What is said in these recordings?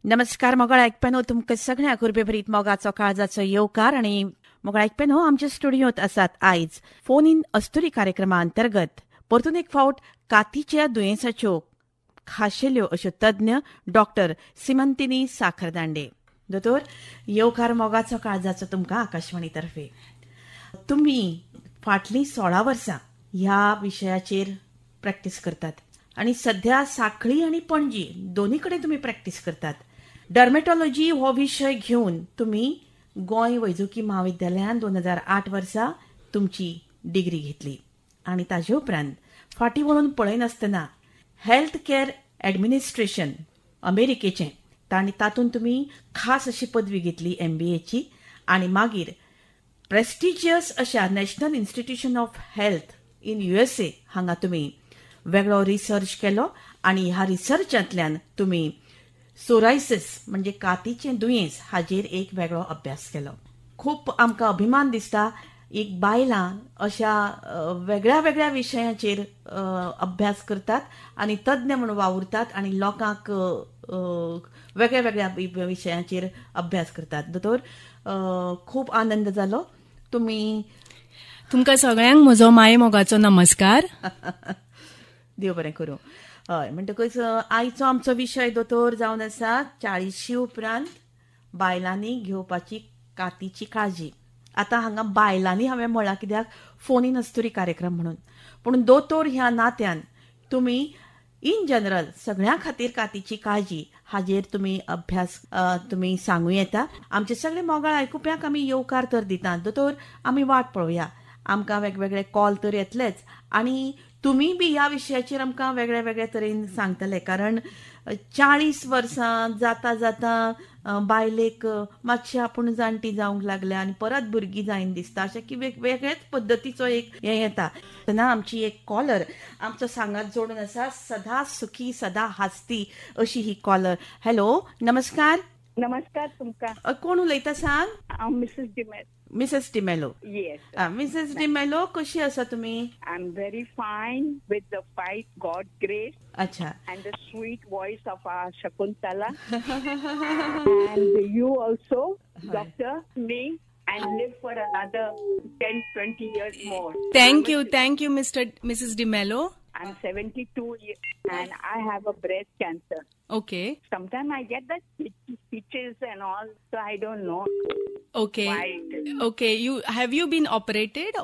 नमस्कार मोगाळ आयकप्यानो, तुमकां सगळ्यांक उर्बेभरीत मोगाचो काळजाचो येवकार. आनी मोगाळ आयकप्यानो, आमच्या स्टुडियोंत आसात आयज फोन इन अस्तुरी कार्यक्रमा अंतर्गत परतून एक फावट कातीच्या दुयेंसाच्यो खाशेल्यो अश्यो तज्ञ डॉक्टर सिमंतिनी साखरदांडे. दोतोर, येवकार मोगाचो काळजाचो तुमकां आकाशवाणी तर्फे. तुमी फाटलीं 16 वर्सां ह्या विशयाचेर प्रॅक्टीस करतात आनी सध्या सांखळी आनी पणजी दोन्ही कडेन तुमी प्रॅक्टीस करतात. डर्मेटॉलॉजी हो विशय घेवन तुमी गोंय वैजकी म्हाविद्यालयान 2008 वर्सा तुमची डिग्री घेतली आनी ताजे उपरांत फाटीं वळून पळयनासतना हेल्थ केअर ॲडमिनिस्ट्रेशन अमेरिकेचें आनी तातूंत तुमी खास अशी पदवी घेतली MBAची आनी मागीर प्रेस्टिजियस अशा national institution of health in USA हांगा तुमी वेगळो रिसर्च केलो आनी ह्या रिसर्चांतल्यान तुमी सोरायसिस म्हणजे कातीचें दुयेंस हाजेर एक वेगळो अभ्यास केलो. खूब आमकां अभिमान दिसता एक बायलां अशा वेगळ्या वेगळ्या विशयांचेर अभ्यास करतात आनी तज्ञ म्हणून वावुरतात आनी लोकांक वेगळ्या वेगळ्या विशयांचेर अभ्यास करतात. दोतोर, खूब आनंद जालो. तुमी तुमकां सगळ्यांक म्हजो माये मोगाचो नमस्कार. देव बरें करूं. हय, म्हणटकच आयचो आमचो विशय दोतोर जावन आसा 40 उपरांत बायलांनी घेवपाची कातीची काळजी. आतां हांगा बायलांनी हांवें म्हळां कित्याक फोन इन अस्तुरी कार्यक्रम म्हणून, पूण दोतोर ह्या नात्यान तुमी इन जनरल सगळ्यां खातीर कातीची काळजी हाजेर तुमी अभ्यास तुमी सांगू येता. आमचे सगळे मोगाळ आयकुप्यांक आमी येवकार तर दितात. दोतोर, आमी वाट पळोवया, आमकां वेगवेगळे कॉल तर येतलेच आनी तुमी बी ह्या विशयाचेर आमकां वेगळ्या वेगळ्या तरेन सांगतले, कारण 40 वर्सां जाता जाता बायलेक मातशी आपूण जाणटी जावंक लागल्या आनी परत भुरगीं जायन दिसता, अशें की वेगवेगळेच पद्दतीचो एक हें येता. तेन्ना आमची एक कॉलर आमचो सांगात जोडून आसा, सदा सुखी सदा हासती अशी ही कॉलर. हॅलो, नमस्कार. नमस्कार तुमकां. कोण उलयता सांग? हांव मिसेस डिमेलो. मिसेस डिमेलो. येस, मिसेस डिमेलो, कशी आसा तुमी? I am very fine with the fight God grace. अच्छा. And the sweet voice of our Shakuntala and you also doctor me and live for another 10-20 years more. Thank you, thank you Mrs D'Mello. I am 72 and I have a breast cancer. Okay. Sometimes I get the stitches and all, so I don't know. Okay. Okay. You have you been operated?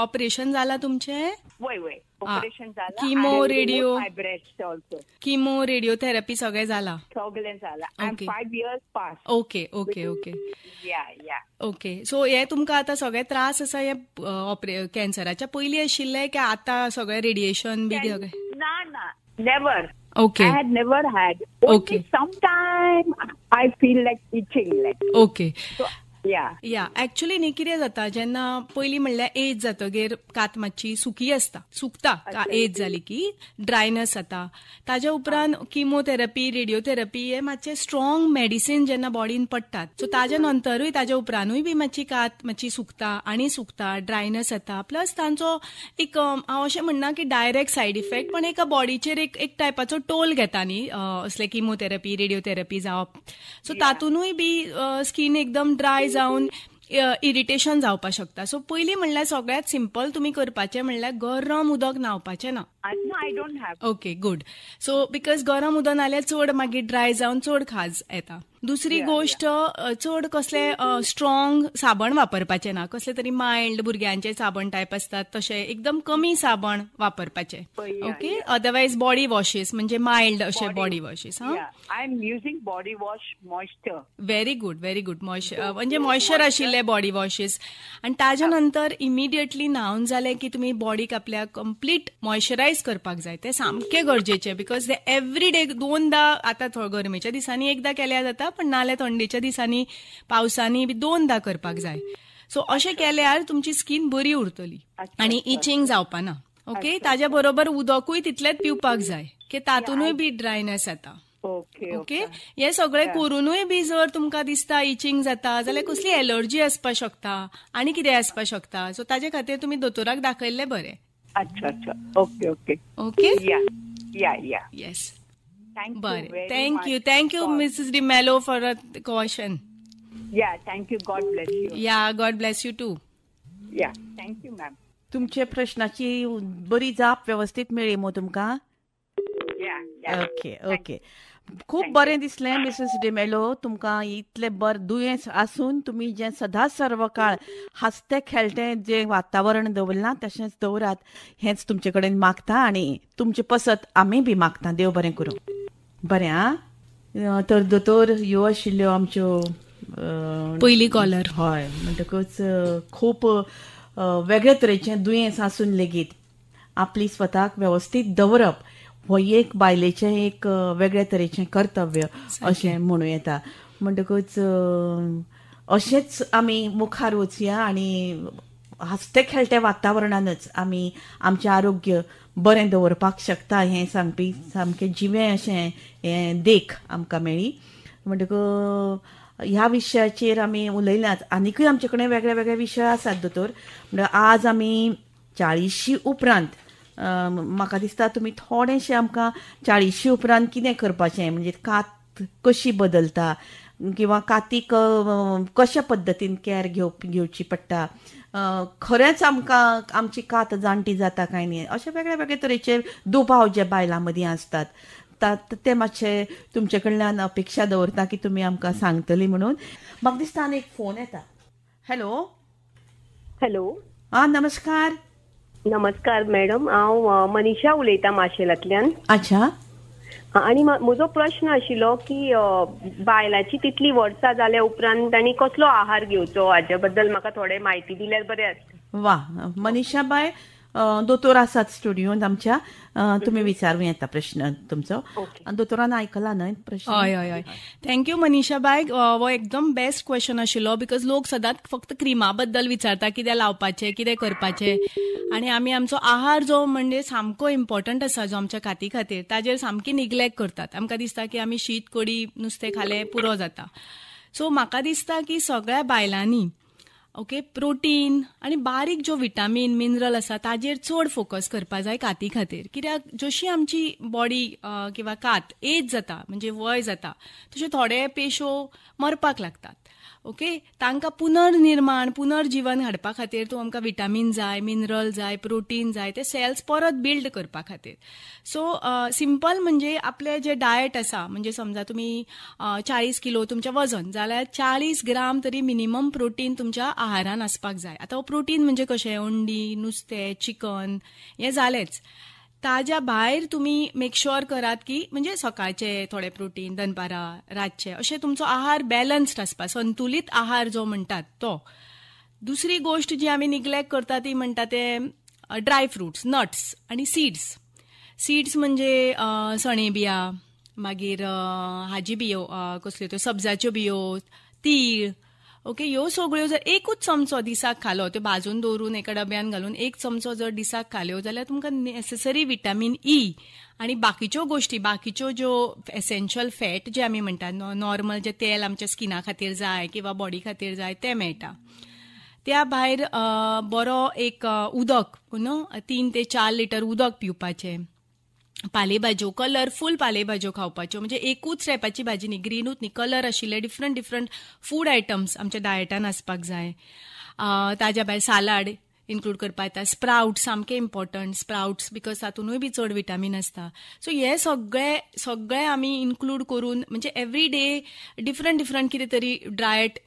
Operation झाला तुमचे? वय वय. Operation झाला. Chemo, radio. My breast also. Chemo, radiotherapy सगळे झाला. सगळे झाला. I am 5 years past. Okay okay okay. Yeah yeah. Okay. So हे तुमकां आतां सगळे त्रास आसा हे कॅन्सराच्या पयलीं आशिल्ले की आतां सगळे रेडिएशन बी सगळे? ना ना, never. Okay. I had never had. Only okay. Sometime I feel like itching like. Okay. So, yeah. Yeah. Actually न्ही कितें जाता जेन्ना पयलीं म्हणल्यार एज जातगीर कात मातशी सुकी आसता, सुकता एज जाली की ड्रायनस जाता. ताज्या उपरांत किमोथेरपी, रेडियोथेरपी हे मातशे स्ट्रॉंग मेडिसिन जेन्ना बॉडीन पडटात, सो ताज्या नंतरूय ताज्या उपरांतूय बी मातशी कात मातशी सुकता आनी सुकता, ड्रायनस जाता. प्लस तांचो एक हांव अशें म्हणना की डायरेक्ट सायड इफेक्ट, पण एका बॉडीचेर एक एक टायपाचो टोल घेता न्ही असले किमोथेरपी, रेडियोथेरपी जावप. सो तातूनूय बी स्कीन एकदम ड्राय जावन इरिटेशन जावपाक शकता. सो पयलीं म्हणल्यार सगळ्यांत सिंपल तुमी करपाचें म्हणल्यार गरम उदक न्हांवपाचें ना. I don't have. Okay, good. So because गरम उदक न्हाल्यार चड मागीर ड्राय जावन चड खाज येता. दुसरी गोश्ट, चड कसले स्ट्रॉंग साबण वापरपाचें ना, कसले तरी मायल्ड भुरग्यांचे साबण टायप आसतात तशें एकदम कमी साबण वापरपाचें. ओके. अदरवायज बॉडी वॉशेस म्हणजे मायल्ड अशे body washes. I am using body wash moisture. Very good, very good. Moisture म्हणजे मॉइश्चर आशिल्ले बॉडी वॉशेस. आनी ताज्या नंतर इमिडिएटली न्हावन जालें की तुमी बॉडीक आपल्या कंप्लीट मॉइश्चरायज करपाक जाय. ते सामकें गरजेचें, because ते एवरी डे दोनदा, आतां गरमेच्या दिसांनी एकदां केल्यार जाता, पण नाल्यार थंडेच्या दिसांनी पावसांनी बी दोनदा करपाक जाय. सो अशें केल्यार तुमची स्कीन बरी उरतली आनी इचिंग जावपा ना. ओके. ताज्या बरोबर उदकूय तितलेंच पिवपाक जाय की तातूनय बी ड्रायनस जाता. ओके. हे सगळें करूनूय बी जर तुमकां दिसता इचिंग जाता जाल्यार कसली एलर्जी आसपाक शकता आनी कितें आसपाक शकता, सो ताजे खातीर तुमी दोतोराक दाखयल्लें बरें. अच्छा अच्छा, okay okay okay. Yeah yeah yeah. Yes. Thank you. बरें, thank you, thank you Mrs D'Mello for a question. Yeah, thank you. God bless you. Yeah, God bless you too. Yeah, thank you ma'am. तुमच्या प्रश्नाची बरी जाप व्यवस्थीत मेळ्ळी मो तुमकां? Okay okay, खूब बरें दिसलें मिसेस डिमेलो, तुमकां इतलें बरें दुयेंस आसून तुमी जें सदांच सर्व काळ हांसते खेळटे जें वातावरण दवरलां तशेंच दवरात हेंच तुमचे कडेन मागता आनी तुमचे पसत आमी बी मागता. देव बरें करूं. बरें आं. तर दोतोर ह्यो आशिल्ल्यो आमच्यो पयली कॉलर. हय, म्हणटकच खूब वेगळे तरेचें दुयेंस आसून लेगीत आपली स्वताक वेवस्थीत दवरप हो एक बायलेचें एक वेगळे तरेचें कर्तव्य अशें म्हणूं येता. म्हणटकच अशेंच आमी मुखार वचया आनी हांसते खेळटे वातावरणानच आमी आमचें आरोग्य बरें दवरपाक शकता हें सांगपी सामकें जिवें अशें हें देख आमकां मेळ्ळी. म्हणटकच ह्या विशयाचेर आमी उलयल्यात. आनीकय आमचे कडेन वेगळे वेगळे विशय आसात दोतोर. म्हणल्यार आज आमी 40 उपरांत म्हाका दिसता तुमी थोडेशें आमकां 40 उपरांत कितें करपाचें, म्हणजे कात कशी बदलता किंवा कातीक कशा पद्दतीन कॅर घेवची पडटा, खरेंच आमकां आमची कात जाणटी जाता काय न्ही, अशे वेगळे वेगळे तरेचे दुबाव जे बायलां मदीं आसतात ते मातशे तुमचे कडल्यान अपेक्षा दवरता की तुमी आमकां सांगतली म्हणून. म्हाका दिसता आनी एक फोन येता. हॅलो. हॅलो. आं, नमस्कार. नमस्कार मॅडम, हांव मनीषा उलयतां माशेलांतल्यान. अच्छा. आनी म्हजो प्रश्न आशिल्लो की बायलांची तितली वर्सां जाल्या उपरांत तांणी कसलो आहार घेवचो हाजे बद्दल म्हाका थोडे म्हायती दिल्यार बरें आसता. वा, मनीषा बाय, दोतोर आसात स्टुडियोंत आमच्या, तुमी विचारूं येता प्रश्न तुमचो. दोतोरान आयकला न्हय प्रश्न? हय हय हय, thank you Manisha बाय. हो एकदम बेस्ट क्वेश्चन आशिल्लो because लोक सदांच फक्त क्रिमा बद्दल विचारता, कितें लावपाचें कितें करपाचें, आनी आमी आमचो आहार जो म्हणजे सामको इम्पॉर्टंट आसा जो आमच्या काती खातीर ताजेर सामकी निग्लेक्ट करतात. आमकां दिसता की आमी शीत कडी नुस्तें खालें पुरो जाता. सो म्हाका दिसता की सगळ्या बायलांनी ओके प्रोटीन आनी बारीक ज्यो विटामीन मिनरल आसा ताजेर चड फोकस करपा जाय काती खातीर. कित्याक जशी आमची बॉडी किंवा कात एज जाता म्हणजे वय जाता तशे थोडे पेशो मरपाक लागतात. ओके, तांकां पुनर्निर्माण पुनर्जीवन हाडपा खातीर तूं आमकां विटामीन जाय, मिनरल जाय, प्रोटीन जाय, ते सेल्स परत बिल्ड करपा खातीर. सो सिंपल म्हणजे आपले जे डायट आसा म्हणजे समजा तुमी 40 किलो तुमचें वजन जाल्यार 40 ग्राम तरी मिनिमम प्रोटीन तुमच्या आहारान आसपाक जाय. आतां हो प्रोटीन म्हणजे कशें, अंडी, नुस्तें, चिकन हें जालेंच. ताज्या भायर तुमी मेक शुअर करात की म्हणजे सकाळचे थोडे प्रोटीन, दनपारां, रातचे, अशें तुमचो आहार बॅलन्स्ड आसपा, संतुलीत आहार जो म्हणटात तो. दुसरी गोश्ट जी आमी निग्लेक्ट करता ती म्हणटा ते ड्राय फ्रुट्स, नट्स आनी सीड्स. सीड्स म्हणजे सणे बिया, मागीर हाजी बियो कसल्यो त्यो सब्जाच्यो बियो, तीळ. ओके, ह्यो सगळ्यो जर एकूच चमचो दिसाक खालो, त्यो भाजून दवरून एका डब्यान घालून एक चमचो जर दिसाक खाल्यो जाल्यार तुमकां नेसेसरी विटामीन ई आनी बाकीच्यो गोश्टी, बाकीच्यो ज्यो एसेन्शियल फॅट जे आमी म्हणटात, नॉर्मल जे तेल आमच्या स्किना खातीर जाय किंवा बॉडी खातीर जाय तें मेळटा. त्या भायर बरो एक उदक न्हू, 3 ते 4 लिटर उदक पिवपाचें. पालेभाज्यो, कलरफूल पालेभाज्यो खावपाच्यो, म्हणजे एकूच टायपाची भाजी न्ही, ग्रीनूच न्ही, कलर आशिल्ले डिफरंट डिफरंट फूड आयटम्स आमच्या डायटान आसपाक जाय. ताज्या भायर सालाड इन्क्लूड करपाक येता. स्प्राउट्स सामके इम्पॉर्टंट, स्प्राउट्स because तातूंतय बी चड विटामीन आसता. सो हे सगळे सगळे आमी इन्क्लूड करून म्हणजे एवरी डे डिफरंट डिफरंट कितें तरी डायट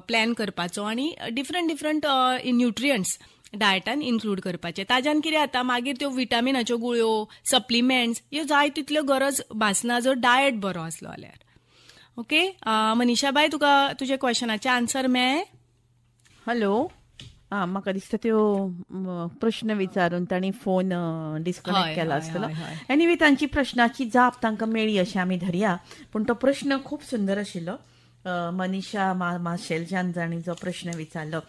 प्लॅन करपाचो आनी डिफरंट डिफरंट न्युट्रियंट्स डायटान इन्क्लूड करपाचें. ताज्यान कितें जाता मागीर त्यो विटामिनाच्यो गुळयो, सप्लिमेंट्स ह्यो जाय तितल्यो गरज भासना जर डायट बरो आसलो जाल्यार. ओके मनीषा बाय, तुका तुज्या क्वेश्चनाचें आन्सर मेळ्ळें? हॅलो. आं, म्हाका दिसता त्यो प्रश्न विचारून तांणी फोन डिस्कनेक्ट केला आसतलो. एनिवे, तांची प्रश्नाची जाप तांकां मेळ्ळी अशें आमी धरया. पूण तो प्रश्न खूब सुंदर आशिल्लो. मनीषा माशेलच्यान जांणी जो प्रश्न विचारलो.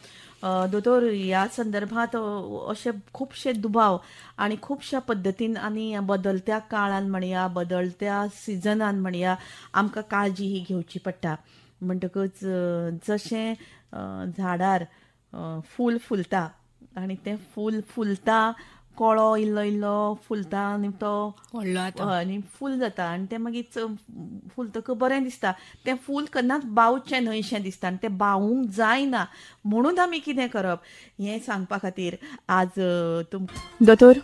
दोतोर, ह्या संदर्भात अशे खुबशे दुबाव आनी खुबश्या पद्दतीन आनी बदलत्या काळान म्हणया, बदलत्या सिजनान म्हणया, आमकां काळजी ही घेवची पडटा. म्हणटकच जशें झाडार फूल फुलता आनी तें फूल फुलता कळो इल्लो इल्लो फुलता आनी तो व्हडलो आनी फूल जाता आनी तें मागीर फुलतकच बरें दिसता. तें फूल केन्नाच बावचें न्हयशें दिसता आनी तें बावूंक जायना म्हणून आमी कितें करप हें सांगपा खातीर आज दोतोर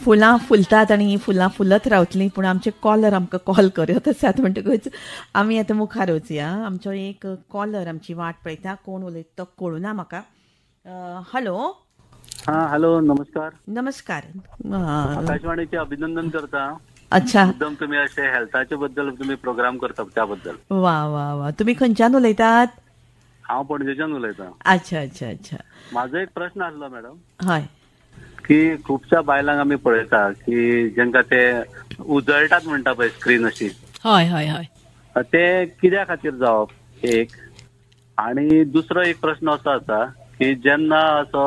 फुलां फुलतात आनी हीं फुलां फुलत रावतलीं, पूण आमचे कॉलर आमकां कॉल करत आसात म्हणटकच आमी आतां मुखार वचया. आमचो एक कॉलर आमची वाट पळयता, कोण उलयता तो कळुना म्हाका. हॅलो. हा, हॅलो, नमस्कार. नमस्कार. आकाशवाणीचे अभिनंदन करता. अच्छा, एकदम तुम्ही असे हेल्थाच्या बद्दल तुम्ही प्रोग्राम करता त्याबद्दल. वा वा वा. तुम्ही खंयच्यान उलयतात? हांव पणजेच्यान उलयता. अच्छा अच्छा अच्छा. माझो एक प्रश्न आसलो मॅडम. हय. की खुबश्या बायलांक आमी पळयता की जेंका ते उजळटात म्हणटा पळय स्क्रीन अशी. हय हय हय. ते कित्या खातीर जावप एक, आनी दुसरो एक प्रश्न असो आसा की जेन्ना असो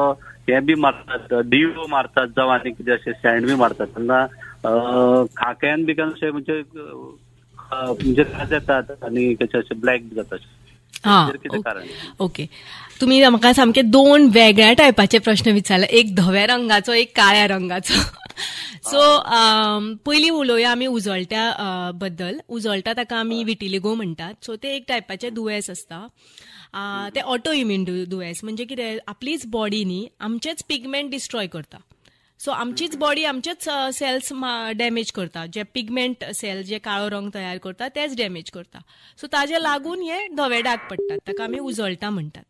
हे बी मारतात, डिओ मारतात जावं आनी कितें अशें सँड बी मारतात तेन्ना खाक्यान बी अशें म्हणजे म्हणजे त्रास येतात आनी कशें अशें ब्लॅक बी जाता. ओके, तुम्ही म्हाका सामके दोन वेगळ्या टायपाचे प्रश्न विचारले, एक धव्या रंगाचो, एक काळ्या रंगाचो. सो पयलीं उलोवया आमी उजळट्या बद्दल. उजळटा ताका आमी विटिलिगो म्हणटात. सो ते एक टायपाचे दुयेंस आसता, ते ऑटो इम्यून दुयेंस. म्हणजे कितें, आपलीच बॉडी न्ही आमचेच पिगमेंट डिस्ट्रॉय करता. सो आमचीच बॉडी आमचेच सेल्स डॅमेज करता, जे पिगमेंट सेल जे काळो रंग तयार करता तेच डॅमेज करता. सो ताजे लागून हे धवे डाग पडटात, ताका आमी उजळटा म्हणटात.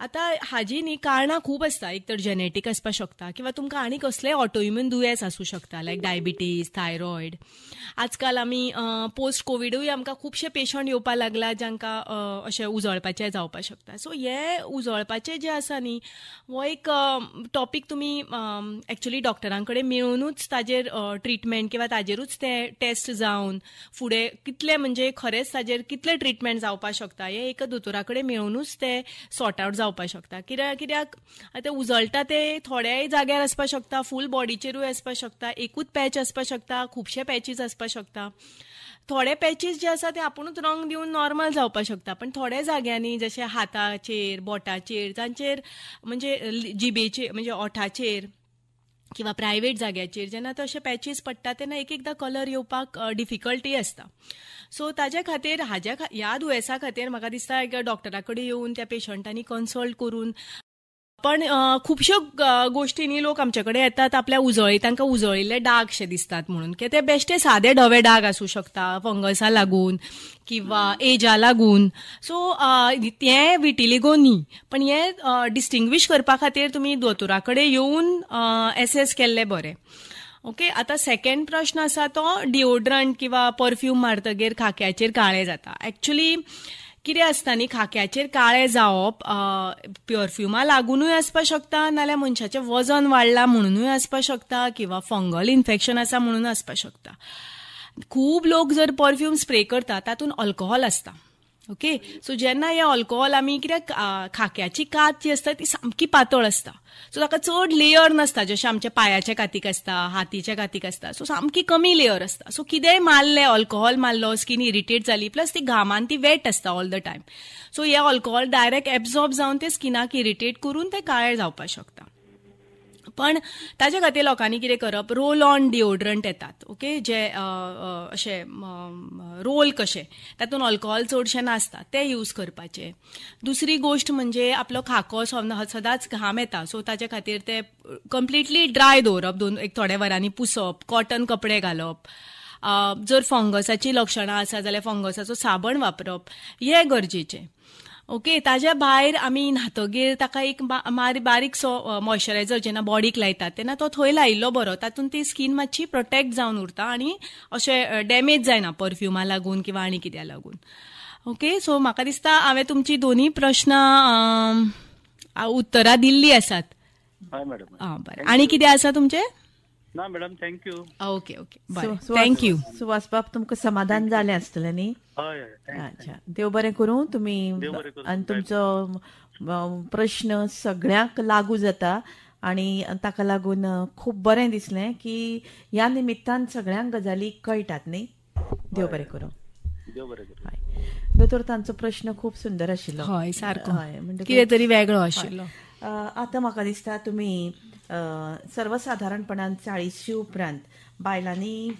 आतां हाजी न्ही कारणां खूब आसता, एक तर जेनेटीक आसपाक शकता किंवा तुमकां आनी कसलेय ऑटोइम्यून दुयेंस आसूं शकता, लायक डायबिटीज, थायरॉयड. आजकाल आमी पोस्ट कोविडूय आमकां खुबशे पेशंट येवपाक लागला जांकां अशें उजळपाचें जावपाक शकता. सो हे उजळपाचें जें आसा न्ही हो एक टॉपीक तुमी एक्चुअली डॉक्टरां कडेन मेळुनूच ताजेर ट्रिटमेंट किंवा ताजेरूच ते टेस्ट जावन फुडें कितले म्हणजे खरेंच ताजेर कितले ट्रिटमेंट जावपाक शकता हे एका दोतोरा कडेन मेळुनूच ते सॉर्ट आवट जावपाक शकता. कित्याक आतां उजळटा ते थोड्याय जाग्यार आसपाक शकता, फूल बॉडीचेरूय आसपाक शकता, एकूच पॅच आसपाक शकता, खुबशे पॅचीस आसपाक शकता. थोडे पॅचीस जे आसा ते आपुणूच रंग दिवन नॉर्मल जावपाक शकता, पण थोड्या जाग्यांनी जशे हाताचेर, बोटाचेर, जांचेर म्हणजे जिबेचेर म्हणजे ओठाचेर किंवा प्रायव्हेट जाग्याचेर जेन्ना तशे पॅचीस पडटा तेन्ना एक एकदां कलर येवपाक डिफिकल्टी आसता. सो ताज्या खातीर हाज्या ह्या दुयेंसा खातीर म्हाका दिसता एका डॉक्टरा कडेन येवन त्या पेशंटांनी कन्सल्ट करून. पण खुबश्यो गोश्टींनी लोक आमचे कडेन येतात आपल्या उजळी, तांकां उजळिल्ले डाग शे दिसतात म्हणून, की ते बेश्टे सादे धवे डाग आसूं शकता फंगसा लागून किंवा एजा लागून. सो तें विटिलिगो न्ही, पण हें डिस्टिंग्विश करपा खातीर तुमी दोतोरा कडेन येवन एसेस केल्लें बरें. ओके, आतां सेकंड प्रश्न आसा तो डिओड्रंट किंवा परफ्यूम मारतगीर खाक्याचेर काळें जाता. एक्चुअली कितें आसता न्ही, खाक्याचेर काळें जावप परफ्युमा लागुनूय आसपाक शकता, नाल्यार मनशाचें वजन वाडलां म्हणुनूय आसपाक शकता, किंवा फंगल इन्फेक्शन आसा म्हणून आसपाक शकता. खूब लोक जर परफ्यूम स्प्रे करता तातूंत अल्कोहोल आसता. ओके, सो जेन्ना हे अल्कोहोल आमी कित्याक खाक्याची कात जी आसता ती सामकी पातळ आसता, सो ताका चड लेयर नासता, जशें आमच्या पांयाच्या कातीक आसता, हातीच्या कातीक आसता, सो सामकी कमी लेयर आसता. सो कितेंय मारलें, अल्कोहोल मारलो, स्कीन इरिटेट जाली, प्लस ती घामान ती वेट आसता ऑल the time, सो हे अल्कोहोल डायरेक्ट एब्जॉर्ब जावन ते स्किनाक इरिटेट करून ते काळें जावपाक शकता. पण ताजे खातीर लोकांनी कितें करप, रोल ऑन डिओड्रंट येतात, ओके, जे अशे रोल कशे, तातूंत अल्कोहोल चडशें नासता, ते यूज करपाचे. दुसरी गोश्ट म्हणजे आपलो खाको सदांच घाम येता, सो ताजे खातीर ते कंप्लिटली ड्राय दवरप, दोन एक थोड्या वरांनी पुसप, कॉटन कपडे घालप, जर फंगसाची लक्षणां आसा जाल्यार फंगसाचो साबण वापरप, हें गरजेचें. ओके, ताज्या भायर आमी न्हातगीर ताका एक बारीकसो मॉइश्चरायझर जेन्ना बॉडीक लायतात तेन्ना तो थंय लायिल्लो बरो, तातूंत ती स्कीन मातशी प्रोटेक्ट जावन उरता आनी अशें डॅमेज जायना परफ्युमा लागून किंवा आनी कित्या लागून. ओके, सो म्हाका दिसता हांवें तुमची दोनूय प्रश्न उत्तरां दिल्ली आसात. हय मॅडम. आं बरें, आनी कितें आसा तुमचें? ना madam, thank you. Okay okay, बरें, thank you. सुवासबाब, तुमकां समाधान जालें आसतलें न्ही? हय. अच्छा, देव बरें करूं. तुमी आनी तुमचो प्रश्न सगळ्यांक लागू जाता आनी ताका लागून खूब बरें दिसलें की ह्या निमित्तान सगळ्यांक गजाली कळटात न्ही. देव बरें करूं. देव बरें करूं. दोतोर, तांचो प्रश्न खूब सुंदर आशिल्लो. हय, सारको. हय, कितें तरी वेगळो आशिल्लो. आतां म्हाका दिसता तुमी सर्वसाधारणपणान 40 उपरांत बायलांनी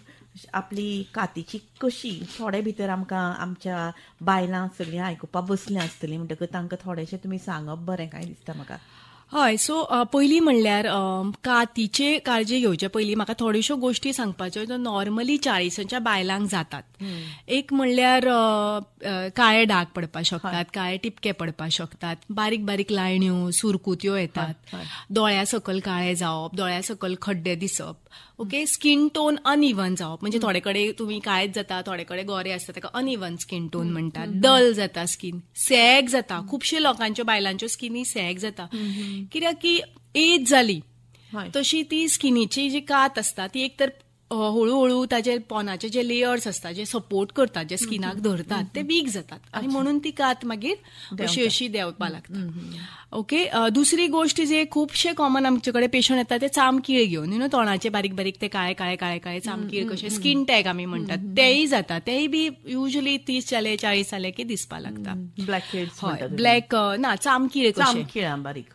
आपली कातीची कशी थोडे भितर आमकां आमच्या बायलां सगळीं आयकुपाक बसलीं आसतलीं म्हणटकच तांकां थोडेशें तुमी सांगप बरें काय दिसता म्हाका. हय, सो पयलीं म्हणल्यार कातीचे काळजी घेवचे पयलीं म्हाका थोड्योश्यो गोश्टी सांगपाच्यो ज्यो नॉर्मली 40च्या बायलांक जातात. एक म्हणल्यार काळे डाग पडपाक शकतात, काळे टिपके पडपाक शकतात, बारीक बारीक लायण्यो सुरकुत्यो येतात, दोळ्या सकल काळे जावप, दोळ्या सकल खड्डे दिसप, ओके, स्किन टोन अनइवन जावप, म्हणजे थोडे कडेन तुमी काळेच जाता, थोडे कडेन गोरे आसता, ताका अनइवन स्किन टोन म्हणटात. डल जाता स्किन, सॅग जाता, खुबशे लोकांच्यो बायलांच्यो स्किनी सॅग जाता, कित्याक की एज जाली तशी ती स्किनीची जी कात आसता ती एक तर हळूहळू ताजे पोनाचे जे लेयर्स आसता जे सपोर्ट करतात, जे स्किनाक धरतात, ते वीक जातात आनी म्हणून ती कात मागीर अशी अशी देंवपाक लागता. ओके, दुसरी गोश्ट जे खुबशे कॉमन आमचे कडेन पेशंट येता ते चामकीळ घेवन, you know, तोंडाचे बारीक बारीक ते काळे काळे काळे काळे चामकीळ कशे स्किन टॅग आमी म्हणटात, तेय जाता, तेय बी युजली 30 जाले 40 जाले की दिसपाक लागता. हय, ब्लॅक ना, चामकीळ कशे बारीक.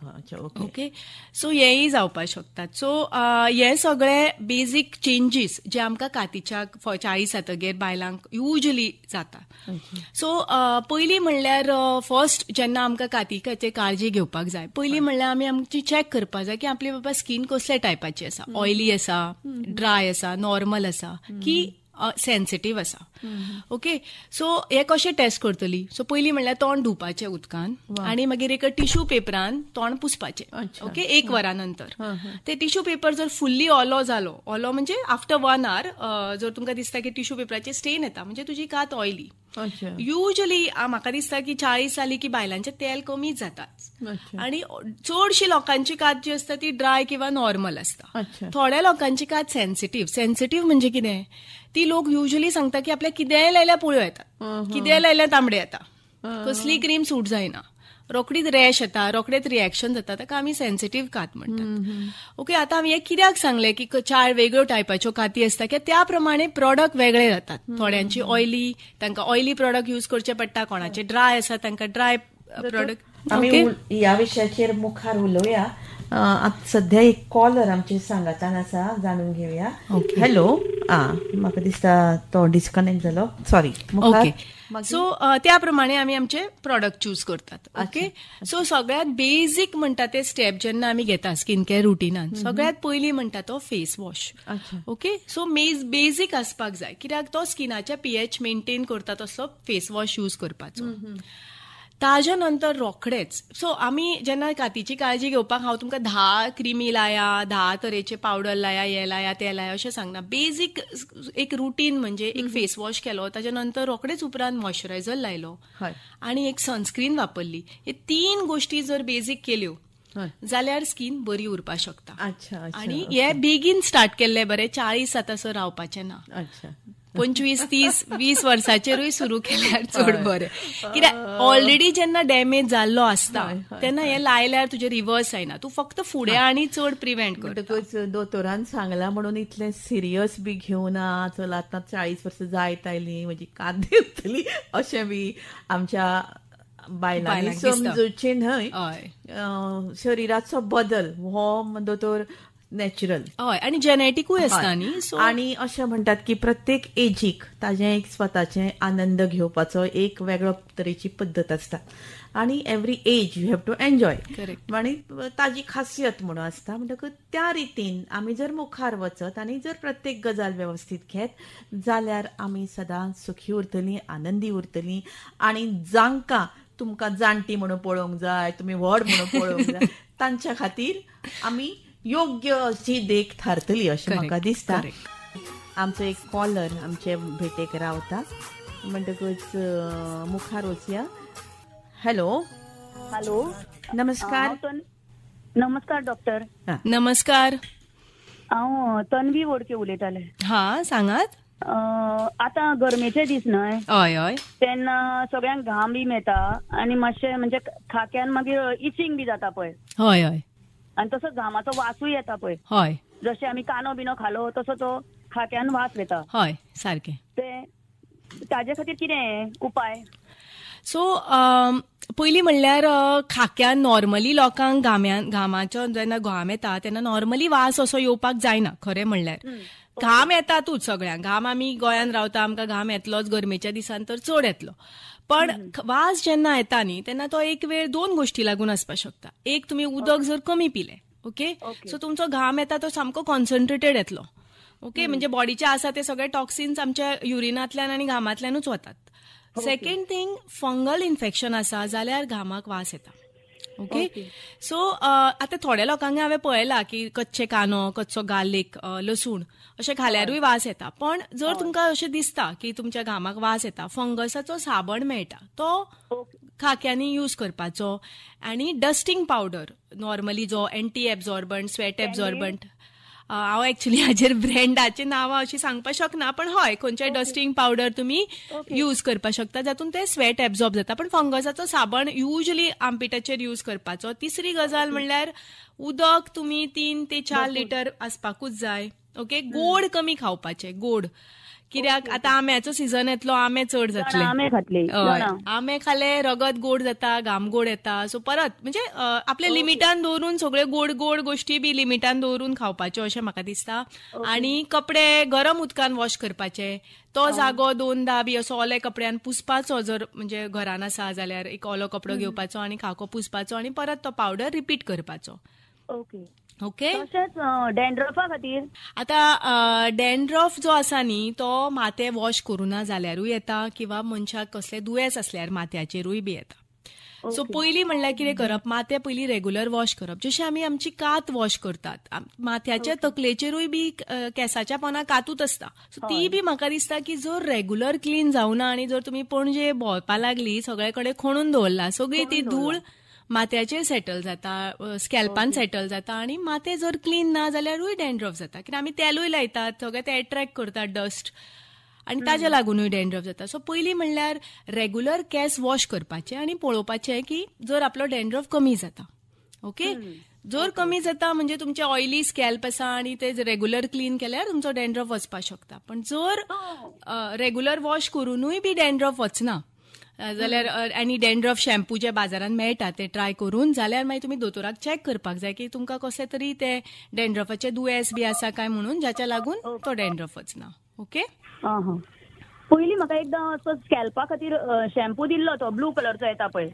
ओके, सो हेय जावपाक शकतात. सो हे सगळे बेजीक चेंजीस जे आमकां कातीच्या 40 जातगीर बायलांक युजली जाता. सो पयलीं म्हणल्यार फर्स्ट जेन्ना आमकां कातीचे काळजी घेवपाक जाय, पयलीं म्हणल्यार आमी आमची चॅक करपाक जाय की आपली बाबा स्कीन कसल्या टायपाची आसा, ऑयली आसा, ड्राय आसा, नॉर्मल आसा की सेन्सिटीव आसा. ओके, सो हे कशें टेस्ट करतली? सो पयलीं म्हणल्यार तोंड धुवपाचें उदकान आनी मागीर एक टिश्यू पेपरान तोंड पुसपाचें. ओके, 1 वरा नंतर ते टिश्यू पेपर जर फुल्ली ओलो जालो, ओलो म्हणजे आफ्टर 1 our जर तुमकां दिसता की टिश्यू पेपराचे स्टेन येता, म्हणजे तुजी कात ऑयली. युजली म्हाका दिसता की 40 जाली की बायलांचें तेल कमीच जाता आनी चडशी लोकांची कात जी आसता ती ड्राय किंवा नॉर्मल आसता. थोड्या लोकांची कात सेन्सिटीव. सेन्सिटीव म्हणजे कितें, ती लोक युजली सांगता की आपल्या कितेंय लायल्यार पुळयो येतात, कितेंय लायल्यार तांबडे येता, कसली क्रीम सूट जायना, रोखडीच रॅश येता, रोखडेच रिएक्शन जाता, ताका आमी सेन्सिटीव कात म्हणटात. ओके, आतां आमी हें कित्याक सांगलें की 4 वेगळ्यो टायपाच्यो काती आसता, की त्या प्रमाणे प्रॉडक्ट वेगळे जातात. थोड्यांची ऑयली, तांकां ऑयली प्रॉडक्ट यूज करचे पडटा, कोणाचे ड्राय आसा तांकां ड्राय प्रॉडक्ट. आमी ह्या विशयाचेर मुखार उलोवया. सध्या एक कॉलर आमचे सांगातान आसा, जाणून घेवया. हॅलो, म्हाका दिसता तो डिस्कनेक्ट जालो, सॉरी. ओके, सो त्या प्रमाणे आमी आमचे प्रॉडक्ट चूज करतात. ओके, सो सगळ्यात बेजीक म्हणटा ते स्टेप जेन्ना आमी घेता स्किन केअर रुटीनान, सगळ्यात पयलीं म्हणटा तो face wash. Okay, so basic आसपाक जाय, कित्याक तो स्किनाचे पीएच मेंटेन करता तसलो फेस वॉश यूज करपाचो. ताज्या नंतर रोखडेच, सो आमी जेन्ना कातीची काळजी घेवपाक हांव तुमकां 10 क्रिमी लाया, 10 तरेचे पावडर लाया, हे लाया, ते लाया अशें सांगना. बेजीक एक रुटीन म्हणजे एक फेस वॉश केलो, ताज्या नंतर रोखडेच उपरांत मॉइश्चरायझर लायलो आनी एक सनस्क्रीन वापरली. हे 3 गोश्टी जर बेजीक केल्यो जाल्यार स्कीन बरी उरपाक शकता. आनी हे बेगीन स्टार्ट केल्ले बरें, 40 जातासर रावपाचें ना. 25, 30, 20 वर्साचेरूय सुरू केल्यार चड बरें, कित्याक ऑलरेडी जेन्ना डॅमेज जाल्लो आसता तेन्ना हें लायल्यार तुजें रिवर्स जायना, तूं फक्त फुडें आनी चड प्रिवेंट करता. दोतोरान सांगलां म्हणून इतलें सिरियस बी घेवना, चल आतां 40 वर्सां जायत आयलीं, म्हजी कात देंवतली अशें बी आमच्या बायलांनी समजुचें न्हय. शरिराचो बदल हो दोतोर नॅचरल, हय, आनी जेनेटिकूय आसता न्ही. आनी अशें म्हणटात की प्रत्येक एजीक ताजें एक स्वताचें आनंद घेवपाचो एक वेगळो तरेची पद्दत आसता आनी every age you have to enjoy, आनी ताजी खासियत म्हणून आसता. म्हणटकच त्या रितीन आमी जर मुखार वचत आनी जर प्रत्येक गजाल वेवस्थीत घेत जाल्यार आमी सदांच सुखी उरतलीं, आनंदी उरतलीं. आनी जांकां तुमकां जाणटी म्हणून पळोवंक जाय, तुमी व्हड म्हणून पळोवंक जाय, तांच्या खातीर आमी योग्य अशी देख थारतली अशें म्हाका दिसता. आमचो एक कॉलर आमचे भेटेक रावता, म्हणटकच मुखार वचया. हॅलो. हॅलो, नमस्कार. नमस्कार डॉक्टर. नमस्कार, हांव तन्वी वोडके उलयतालें. हा, सांगात. आतां गरमेचे दीस न्हय, हय हय, तेन्ना सगळ्यांक घाम बी येता आनी मातशें म्हणजे खाक्यान मागीर इचिंग बी जाता पळय. हय हय, आनी तसो घामाचो वासूय येता पळय. हय, जशें आमी कानो बिनो खालो तसो तो खाक्यान वास येता. हय, सारकें. ते ताजे खातीर कितें उपाय? सो पयलीं म्हणल्यार खाक्यान नॉर्मली लोकांक घामाचो जेन्ना घाम येता तेन्ना नॉर्मली वास असो येवपाक जायना. खरें म्हणल्यार घाम येतातूच सगळ्यांक, घाम आमी गोंयांत रावता, आमकां घाम येतलोच, गरमेच्या दिसान तर चड येतलो. पण वास जेन्ना येता न्ही तेन्ना तो एक वेळ दोन गोष्टी लागून आसपाक शकता. एक, तुमी उदक जर कमी पिले, ओके, सो तुमचो घाम येता तो सामको कॉन्सन्ट्रेटेड येतलो. ओके, म्हणजे बॉडीचे आसा ते सगळे टॉक्सिन्स आमच्या युरिनांतल्यान आनी घामांतल्यानूच वतात. सेकंड थिंग, फंगल इन्फेक्शन आसा जाल्यार घामाक वास येता. ओके, सो आतां थोड्या लोकांक हांवें पळयलां की कच्चे कांदो, कच्चो गार्लीक, लसूण अशें खाल्यारूय वास येता. पण जर तुमकां अशें दिसता की तुमच्या घामाक वास येता, फंगसाचो साबण मेळटा, तो खाक्यांनी यूज करपाचो. आनी डस्टिंग पावडर नॉर्मली जो एंटी एब्झॉर्बंट, स्वेट एब्झॉर्बंट, हांव एक्चुअली हाजेर ब्रँडाची नांवां अशी सांगपाक शकना, पण हय खंयच्याय डस्टिंग पावडर तुमी यूज करपाक शकता जातून ते स्वेट एब्झॉर्ब जाता. पण फंगसाचो साबण युजली आमपिटाचेर यूज करपाचो. तिसरी गजाल म्हणल्यार उदक तुमी 3 ते 4 लिटर आसपाकूच जाय. ओके, गोड कमी खावपाचें. गोड कित्याक आतां आंब्याचो सिजन येतलो, आंबे चड जातले, आंबे खाले रगत गोड जाता, घाम गोड येता. सो परत म्हणजे आपल्या लिमिटान दवरून सगळे गोड गोड गोष्टी बी लिमिटान दवरून खावपाच्यो अशें म्हाका दिसता. आनी कपडे गरम उदकान वॉश करपाचे, तो जागो 2दा बी असो ओले कपड्यान पुसपाचो. जर म्हणजे घरान आसा जाल्यार एक ओलो कपडो घेवपाचो आनी खाको पुसपाचो आनी परत तो पावडर रिपीट करपाचो. Okay, okay. तशेंच डॅन्ड्रफा खातीर आतां डॅन्ड्रफ जो आसा न्ही तो माथें वॉश करुना जाल्यारूय येता, किंवा मनशाक कसलें दुयेंस आसल्यार माथ्याचेरूय बी येता. सो पयलीं म्हणल्यार कितें करप, माथें पयलीं रेगुलर वॉश करप. जशें आमी आमची कात वॉश करतात, माथ्याच्या तकलेचेरूय बी केसाच्या पोना कातूच आसता. सो ती बी म्हाका दिसता की जर रेगुलर क्लीन जावना आनी जर तुमी पणजे भोंवपा लागली, सगळे कडेन खणून दवरला, सगळी ती धूळ माथ्याचेर सेटल जाता, स्कॅल्पान सेटल जाता. आनी माथें जर क्लीन ना जाल्यारूय डॅन्ड्रफ जाता, कित्याक आमी तेलूय लायतात, सगळें ते एट्रॅक्ट करतात डस्ट, आनी ताज्या लागुनूय डॅन्ड्रफ जाता. सो पयलीं म्हणल्यार रेगुलर केस वॉश करपाचे आनी पळोवपाचें की जर आपलो डॅन्ड्रफ कमी जाता. ओके, जर कमी जाता म्हणजे तुमचे ऑयली स्कॅल्प आसा आनी ते रेगुलर क्लीन केल्यार तुमचो डॅन्ड्रफ वचपाक शकता. पण जर रेगुलर वॉश करुनूय बी डॅन्ड्रफ वचना जाल्यार आनी डॅन्ड्रफ शॅम्पू जे बाजारांत मेळटा ते ट्राय करून जाल्यार मागीर तुमी दोतोराक चॅक करपाक जाय की तुमकां कसलें तरी ते डॅन्ड्रफाचें दुयेंस बी आसा काय म्हणून, जाच्या लागून तो डॅन्ड्रफ वचना. ओके, पयलीं म्हाका एकदां असो स्कॅल्पा खातीर शॅम्पू दिल्लो, तो ब्लू कलरचो येता पळय,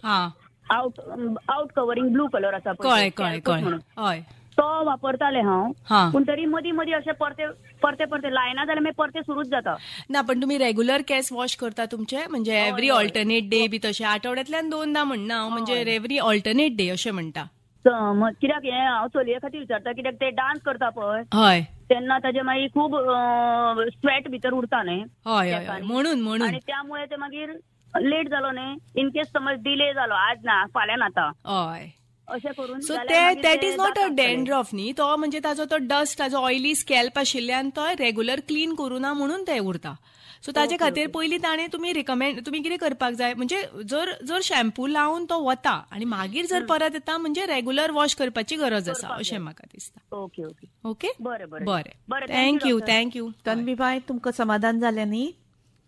out out covering blue colour आसा, कळ्ळें कळ्ळें कळ्ळें, हय, तो वापरताले हांव. पूण तरी मदीं मदीं अशें परते परते परते लायना जाल्यार मागीर परते सुरूच जाता. ना, पण तुमी रेगुलर केस वॉश करता तुमचे, म्हणजे एवरी ऑल्टरनेट डे बी तशें आठवड्यांतल्यान 2दा म्हणना हांव, म्हणजे एवरी ऑल्टरनेट डे अशें म्हणटा. कित्याक हें हांव चलये खातीर विचारता, कित्याक ते डान्स करता पळय, हय, तेन्ना ताजे मागीर खूब स्वेट भितर उरता न्ही, हय हय, म्हणून म्हणून, आनी त्यामुळे ते मागीर लेट जालो न्ही, इनकेस समज डिले जालो, आज ना फाल्यां नाता, हय, अशें करून. सो ते that is not a dandruff न्ही, तो म्हणजे ताजो तो डस्ट, ताजो ऑयली स्कॅल्प आशिल्ल्यान तो रेगुलर क्लीन करुना म्हणून ते उरता. सो ताजे खातीर पयलीं ताणें तुमी रिकमेंड, तुमी कितें करपाक जाय म्हणजे जर जर शॅम्पू लावन तो वता आनी मागीर जर परत येता म्हणजे रेगुलर वॉश करपाची गरज आसा अशें म्हाका दिसता. ओके ओके ओके, बरें बरें बरें, thank you thank you. Tanvi बाय, तुमकां समाधान जालें न्ही?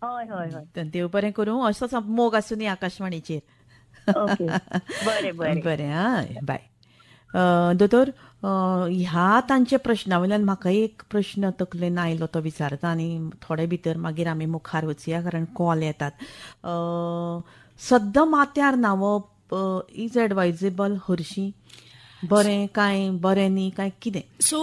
हय हय हय, देव बरें करूं, असोच मोग आसूं न्ही आकाशवाणीचेर. बरें बरें बरें, हय, बाय. दोतोर, ह्या तांच्या प्रश्ना वयल्यान म्हाका एक प्रश्न तकलेन आयलो तो विचारता आनी थोडे भितर मागीर आमी मुखार वचया कारण कॉल येतात. सद्दां माथ्यार न्हांवप is advisable हरशीं बरें काय बरें न्ही काय कितें? सो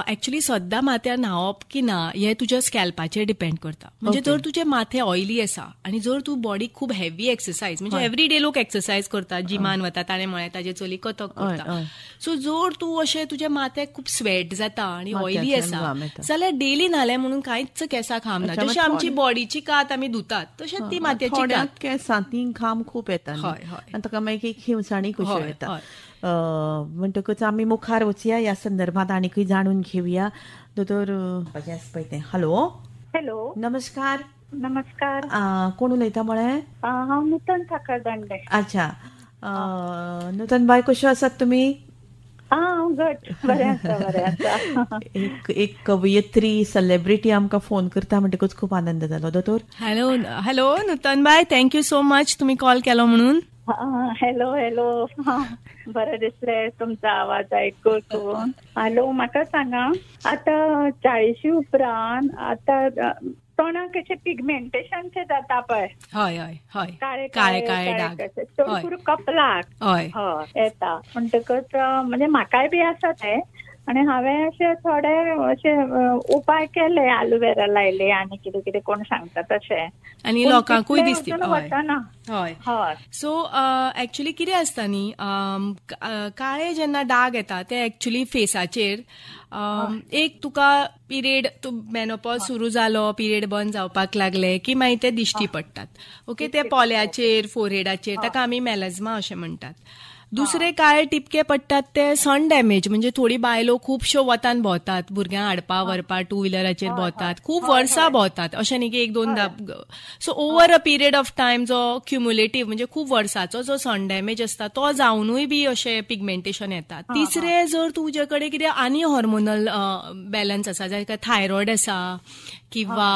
एक्चुअली सद्दां माथ्यार न्हांवप की ना हें तुज्या स्कॅल्पाचेर डिपेंड करता. म्हणजे जर तुजें माथें ऑयली आसा आनी जर तूं बॉडी खूब हेवी एक्सरसायज, म्हणजे एवरी डे लोक एक्सरसायज करतात, जिमान वता, ताणें म्हळें ताजे चली कथक करता, सो जर तूं अशें तुज्या माथ्याक खूब स्वेट जाता आनी ऑयली आसा जाल्यार डेली न्हालें म्हणून कांयच केंसाक हार्म ना. जशी आमची बॉडीची कात आमी धुतात तशेंच ती माथ्याची कात, केंसांनी घाम खूब येता आनी ताका मागीर हिंवसाणी कश्यो येता. म्हणटकच आमी मुखार वचया ह्या संदर्भात आनीकय जाणून घेवया. दोतोर, हॅलो हॅलो, नमस्कार. नमस्कार, कोण उलयता म्हळें? हांव नूतन साखरदांडे. अच्छा, नूतन बाय, कश्यो आसात तुमी? हांव घट, बरें आसा, बरें आसा. एक कवयित्री सेलिब्रिटी आमकां फोन करता म्हणटकच खूब आनंद जालो. दोतोर, हॅलो हॅलो नूतन बाय, thank you so much तुमी कॉल केलो म्हणून. हॅलो हॅलो, बरें दिसलें तुमचो आवाज आयकून. हॅलो, म्हाका सांगा आतां 40 उपरांत आतां तोंडाक अशें पिगमेंटेशनचें जाता पळय. हय हय हय, काळे काळे काळे डाग चड करून कपलाक हय येता. म्हणटकच म्हणजे म्हाकाय बी आसा तें, आनी हांवें अशे थोडे अशे उपाय केले, आलोवेरा लायले आनी कितें कितें कोण सांगता तशें, आनी लोकांकूय दिसता. हय हय. सो एक्चुली कितें आसता न्ही, काळे जेन्ना डाग येता ते एक्चुली फेसाचेर एक तुका पिरियड, तूं मेनोपॉज सुरू जालो, पिरियड बंद जावपाक लागले की मागीर ते दिश्टी पडटात. ओके, ते पोल्याचेर, फोरहेडाचेर, ताका आमी मेलझमा अशें म्हणटात. दुसरे काळे टिपके पडटात ते सन डॅमेज, म्हणजे थोडी बायलो खुबश्यो वतान भोंवतात, भुरग्यांक हाडपा व्हरपा टू व्हिलराचेर भोंवतात, खूब वर्सां भोंवतात, अशें न्ही की एक दोनदा. So over a period of time जो क्युम्युलेटीव म्हणजे खूब वर्साचो जो सन डॅमेज आसता तो जावनूय बी अशें पिगमेंटेशन येता. तिसरे, जर तुजे कडेन कितें आनी हॉर्मोनल बॅलन्स आसा, जाका थायरॉयड आसा किंवा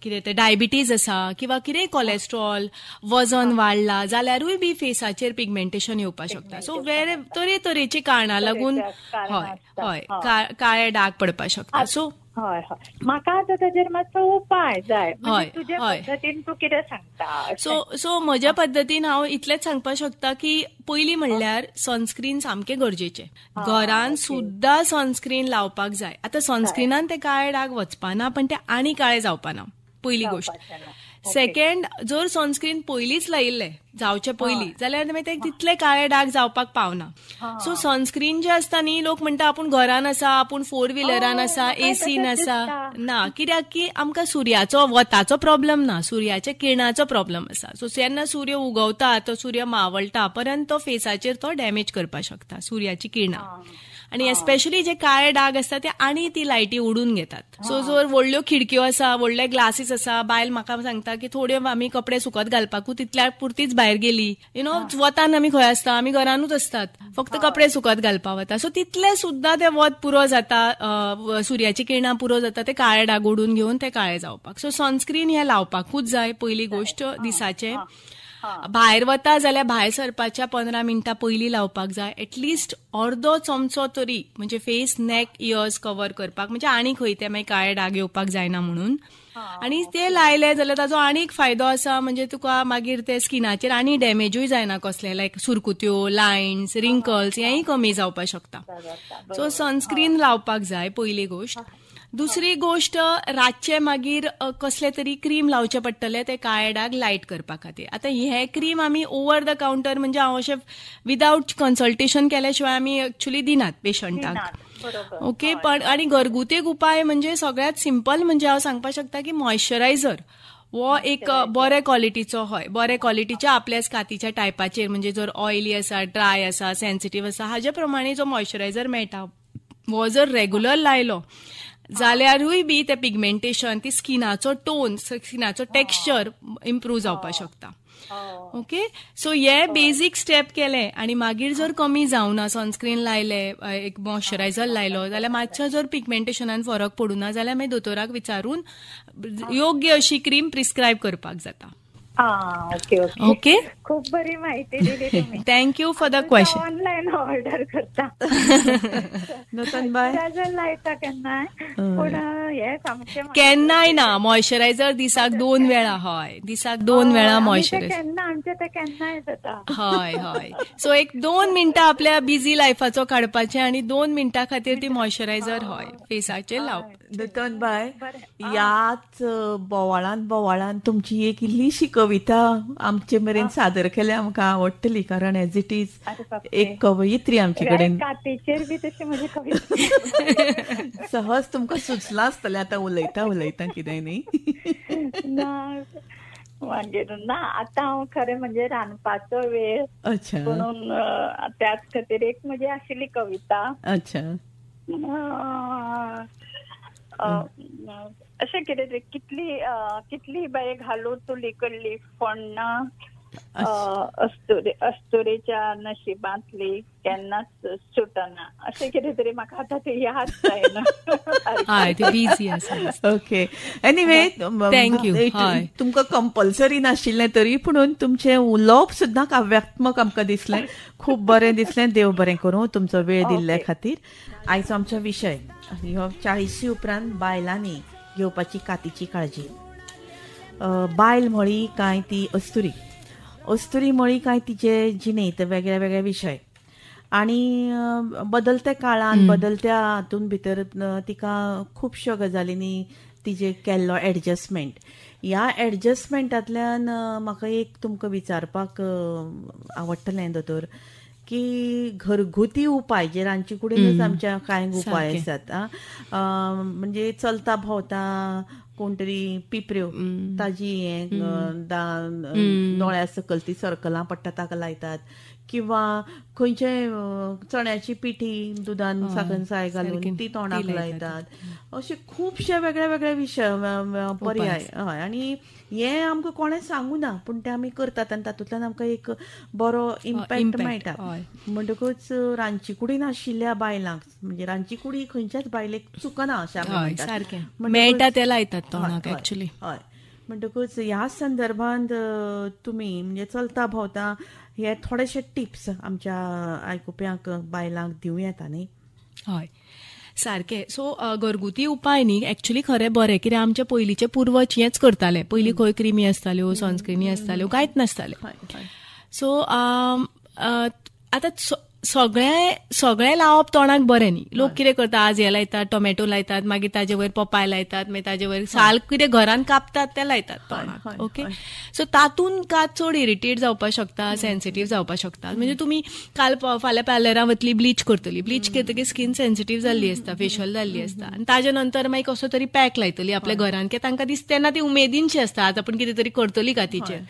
कितें ते डायबिटीज आसा किंवा कितें कोलेस्ट्रॉल, वजन वाडला जाल्यारूय बी फेसाचेर पिगमेंटेशन येवपाक शकता. सो वेरे तरेतरेची कारणां लागून हय हय काळे डाग पडपाक शकता. सो हय हय, म्हाका आतां ताजेर मातसो उपाय जाय. तुज्या पद्दतीन तूं कितें सांगता? सो सो म्हज्या पद्दतीन हांव इतलेंच सांगपाक शकता की पयलीं म्हणल्यार सनस्क्रीन सामकें गरजेचें. घरान सुद्दां सनस्क्रीन लावपाक जाय. आतां सनस्क्रिनान ते काळे डाग वचपाना, पण ते आनी काळे जावपाना, पयली गोश्ट. सेकंड, जर सनस्क्रीन पयलींच लायिल्लें जावचे पयलीं जाल्यार मागीर ते तितले काळे डाग जावपाक पावना. सो सनस्क्रीन जे आसता न्ही, लोक म्हणटा आपूण घरान आसा, आपूण फोर व्हिलरान आसा, एसीन आसा, ना, कित्याक की आमकां सुर्याचो वताचो प्रॉब्लम ना, सुर्याच्या किरणाचो प्रॉब्लम आसा. सो जेन्ना सूर्य उगवता तो सूर्य मावळटा पर्यंत तो फेसाचेर तो डॅमेज करपाक शकता सुर्याची किरणां. आनी एस्पेशली जे काळे डाग आसता ते आनी ती लायटी ओडून घेतात. सो जर व्हडल्यो खिडक्यो आसा, व्हडले ग्लासीस आसा, बायल म्हाका सांगता की थोड्यो आमी कपडे सुकत घालपाकूच तितल्या पुरतीच भायर गेली, you know, वतान आमी खंय आसता, आमी घरानूच आसतात, फक्त कपडे सुकत घालपाक वता. सो तितले सुद्दां ते वत पुरो जाता, सुर्याची किरणां पुरो जाता, ते काळे डाग ओडून घेवन ते काळे जावपाक. सो सनस्क्रीन हें लावपाकूच जाय पयली गोश्ट. दिसाचे भायर वता जाल्यार भायर सरपाच्या 15 मिनटां पयलीं लावपाक जाय, एटलिस्ट अर्दो चमचो तरी, म्हणजे फेस, नेक, इयर्स कवर करपाक, म्हणजे आनी खंय ते मागीर काळे डाग येवपाक जायना म्हणून. आनी ते लायले जाल्यार ताजो आनी एक फायदो आसा, म्हणजे तुका मागीर ते स्किनाचेर आनी डॅमेजूय जायना कसले, लायक सुरकुत्यो, लायन्स, रिंकल्स हेंय कमी जावपाक शकता. सो सनस्क्रीन लावपाक जाय पयली गोश्ट. दुसरी गोश्ट, रातचे मागीर कसले तरी क्रीम लावचे पडटले ते काळे डाग लायट करपा खातीर. आतां हे क्रीम आमी ओवर the counter, म्हणजे हांव अशें विदावट कन्सल्टेशन केल्या शिवाय आमी एक्चुली दिनात पेशंटाक. ओके, पण आनी घरगुती एक उपाय म्हणजे सगळ्यात सिंपल म्हणजे हांव सांगपाक शकता की मॉइश्चरायझर वो एक बरे क्वॉलिटीचो, हय बरे क्वॉलिटीच्या आपल्या कातीच्या टायपाचेर, म्हणजे जर ऑयली आसा, ड्राय आसा, सेन्सिटीव आसा, हाजे प्रमाणे जो मॉइश्चरायझर मेळटा वो जर रेगुलर लायलो जाल्यारूय बी ते पिगमेंटेशन, ती स्किनाचो टोन, स्किनाचो टेक्स्चर इम्प्रूव जावपाक शकता. ओके, सो हे बेजीक स्टेप केले आनी मागीर जर कमी जावना, सनस्क्रीन लायले, एक मॉइश्चरायझर लायलो जाल्यार मातसो जर पिगमेंटेशनान फरक पडूना जाल्यार मागीर दोतोराक विचारून योग्य अशी क्रीम प्रिस्क्रायब करपाक जाता. ओके ओके, खूप बरी माहिती दिली तुम्ही. Thank you for the question. Online order करता मॉइश्चरायझर लायता केन्नाय, पूण हे सामकें केन्नाय ना. मॉइश्चरायझर दिसाक 2 वेळा, हय दिसाक 2 वेळा मॉइश्चरायझर केन्ना, आमचे ते केन्नाय जाता. हय हय, सो एक 2 मिनटां आपल्या बिझी लायफाचो काडपाचें आनी 2 मिनटां खातीर ती मॉइश्चरायझर हय फेसाचेर लावप. नूतन बाय, ह्याच बोवाळान बोवाळान तुमची एक इल्लीशी कविता आमचे मेरेन सादर केल्या, आमकां आवडटली, कारण एज it is एक कवयित्री आमचे कडेन. कातीचेर बी तशी म्हजी कविता सहज तुमकां सुचलां आसतलें आतां उलयता उलयता कितें न्ही. ना मागीर ना, आतां हांव खरें म्हणजे रांदपाचो वेळ, अच्छा, म्हणून त्याच खातीर एक म्हजी आशिल्ली कविता. अच्छा, अशें कितें तरी, कितली कितली बाये घालूं चुली कडली फोण्णां, अस्तुरेच्या नशिबांतली केन्नाच सुटना अशें कितें तरी म्हाका आतां ते याद जायना. बिजी आसा. Okay, anyway thank you. तुमकां कंपल्सरी नाशिल्लें तरी पुणून तुमचें उलोवप सुद्दां काव्यात्मक आमकां दिसलें, खूब बरें दिसलें. देव बरें करूं तुमचो वेळ दिल्ले खातीर. आयचो आमचो विशय ह्यो 40 उपरांत बायलांनी घेवपाची कातीची काळजी. बायल म्हळी काय ती अस्तुरी, अस्तुरी म्हळी काय तिचे जिणेंत वेगळे वेगळे विशय आनी बदलत्या काळान बदलत्या हातून भितर तिका खुबश्यो गजालींनी तिजे केल्लो एडजस्टमेंट. ह्या एडजस्टमेंटांतल्यान म्हाका एक तुमकां विचारपाक आवडटलें दोतोर, की घरगुती उपाय जे रांदचे कुडीनच आमच्या कांय उपाय आसात, म्हणजे चलता भोंवता कोण तरी पिपऱ्यो ताजी हें दोळ्या सकयल ती सर्कलां पडटा ताका लायतात, किंवा खंयचे चण्याची पिठी दुदान साखर साय घालून ती तोंडाक लायतात. अशे खुबशे वेगळे वेगळे विशय पर्याय. हय, आनी हे आमकां कोणें सांगू ना पूण ते आमी करतात आनी तातूंतल्यान आमकां एक बरो इम्पॅक्ट मेळटा. म्हणटकूच रांदचे कुडीन आशिल्ल्या बायलांक, म्हणजे रांदची कुडी खंयच्याच बायलेक चुकना अशें आमी म्हणटात, मेळटा ते लायतात तोंडाक एक्चुअली. हय, म्हणटकूच ह्या संदर्भात तुमी म्हणजे चलता भोंवता हे थोडेशे टिप्स आमच्या आयकुप्यांक बायलांक दिवं येता न्ही? हय, सारकें. सो घरगुती उपाय न्ही एक्चुअली खरें बरें, कित्याक आमचे पयलींचे पुर्वज हेंच करताले. पयलीं खंय क्रिमी आसताल्यो, सनस्क्रिनी आसताल्यो, कांयच नासतालें. सो आतां सगळें सगळें लावप तोंडाक बरें न्ही. लोक कितें करता, आज हें लायतात, टोमॅटो लायतात, मागीर ताजे वयर पपाय लायतात, मागीर ताजे वयर साल कितें घरान कापतात तें लायतात तोंडाक. ओके, सो तातूंत कात चड इरिटेट जावपाक शकता, सेन्सिटीव जावपाक शकता. म्हणजे तुमी काल फाल्यां पार्लरान वतली, ब्लीच करतली, ब्लीच करतकीर स्कीन सेन्सिटीव जाल्ली आसता, फेशियल जाल्ली आसता, आनी ताजे नंतर मागीर कसो तरी पॅक लायतली आपल्या घरान, की तांकां दिसता तेन्ना ती उमेदीनशी आसता, आज आपण कितें तरी करतली कातीचेर.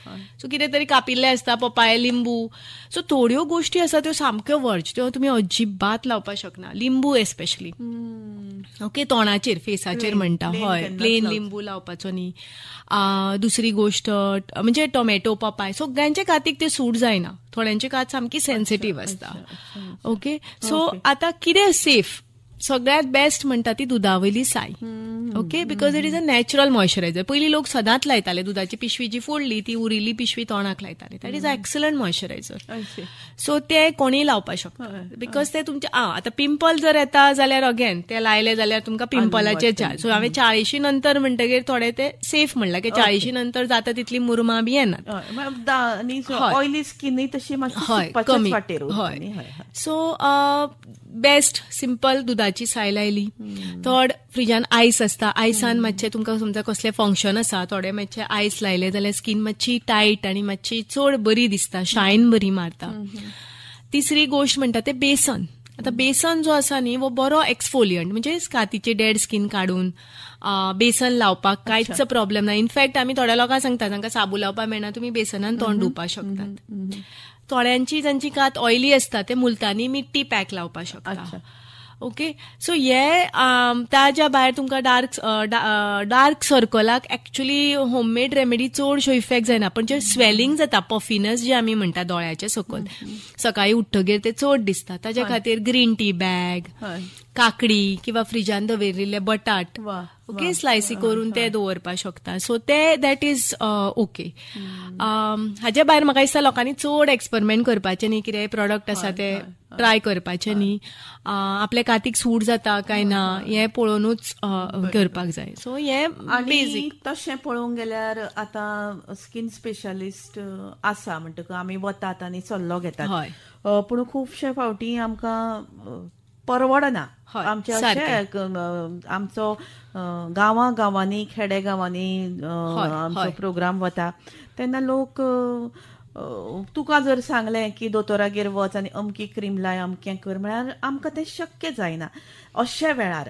सो कितें तरी कापिल्लें आसता, पपाय, लिंबू. सो थोड्यो गोश्टी आसा त्यो सामक्यो वर्ज, त्यो तुमी अजिबात लावपाक शकना. लिंबू एस्पेशली, ओके, तोंडाचेर फेसाचेर म्हणटा, हय, प्लेन लिंबू लावपाचो न्ही. दुसरी गोश्ट म्हणजे टोमॅटो, पपाय, सगळ्यांच्या कातीक ते सूट जायना, थोड्यांची कात सामकी सेन्सिटीव आसता. ओके, सो आतां कितें सेफ, सगळ्यात बेस्ट म्हणटा ती दुदावयली साय. Okay, because it is a natural moisturiser. पयलीं लोक सदांच लायताले, दुदाची पिशवी जी फोडली ती उरिल्ली पिशवी तोंडाक लायताले. That is a excellent moisturiser. So ते कोणीय लावपाक शकता, because ते तुमचे आतां पिंपल जर येता जाल्यार अगेन ते लायले जाल्यार तुमकां पिंपलाचे चार्ज. सो हांवें 40 नंतर म्हणटकीर थोडे ते सेफ म्हणलां की 40 नंतर जाता तितली मुरमां बी येनात, ऑयली स्किनूय तशी हय कमी. हय, सो बेस्ट सिंपल दुदाची साय लायली. थर्ड, फ्रिजान आयस आसता, आयसान मातशें तुमकां समजा कसलें फंक्शन आसा, थोडे मातशें आयस लायले जाल्यार स्कीन मातशी टायट आनी मातशी चड बरी दिसता, शायन बरी मारता. तिसरी गोश्ट म्हणटा ते बेसन. आतां बेसन जो आसा न्ही हो बरो एक्सफोलियंट, म्हणजे कातीची डेड स्कीन काडून बेसन लावपाक कांयच प्रॉब्लेम ना. इनफॅक्ट आमी थोड्या लोकांक सांगता, तांकां साबू लावपाक मेळना, तुमी बेसनान तोंड धुवपाक शकतात. थोड्यांची जांची कात ऑयली आसता ते मुलतानी मिट्टी पॅक लावपाक शकता. ओके, सो हे ताज्या भायर तुमकां डार्क सर्कलाक एक्चुअली होममेड रेमेडी चडश्यो इफेक्ट जायना, पण जे स्वेलिंग जाता, पफिनस जे आमी म्हणटा दोळ्याच्या सकयल, सकाळी उठ्ठगीर ते चड दिसता, ताज्या खातीर ग्रीन टी बॅग, काकडी किंवा फ्रिजान दवरिल्ले बटाट, ओके, स्लायसी करून ते दवरपाक शकता. सो ते that is okay. हाज्या भायर म्हाका दिसता लोकांनी चड एक्सपेरिमेंट करपाचें न्ही, कितें प्रोडक्ट आसा ते ट्राय करपाचें न्ही, आपल्या कातीक सूट जाता काय ना हें पळोवनूच करपाक जाय. सो हें बेजीक. तशें पळोवंक गेल्यार आतां स्कीन स्पेशलिस्ट आसा म्हणटकच आमी वतात आनी सल्लो घेतात, पूण खुबशे फावटी आमकां परवडना. आमचे आमचो गांवा गांवांनी, खेडे गांवांनी आमचो प्रोग्राम वता तेन्ना लोक तुका जर सांगलें की दोतोरागेर वच आनी अमकी क्रीम लाय, अमकें कर, म्हळ्यार आमकां तें शक्य जायना. अशे वेळार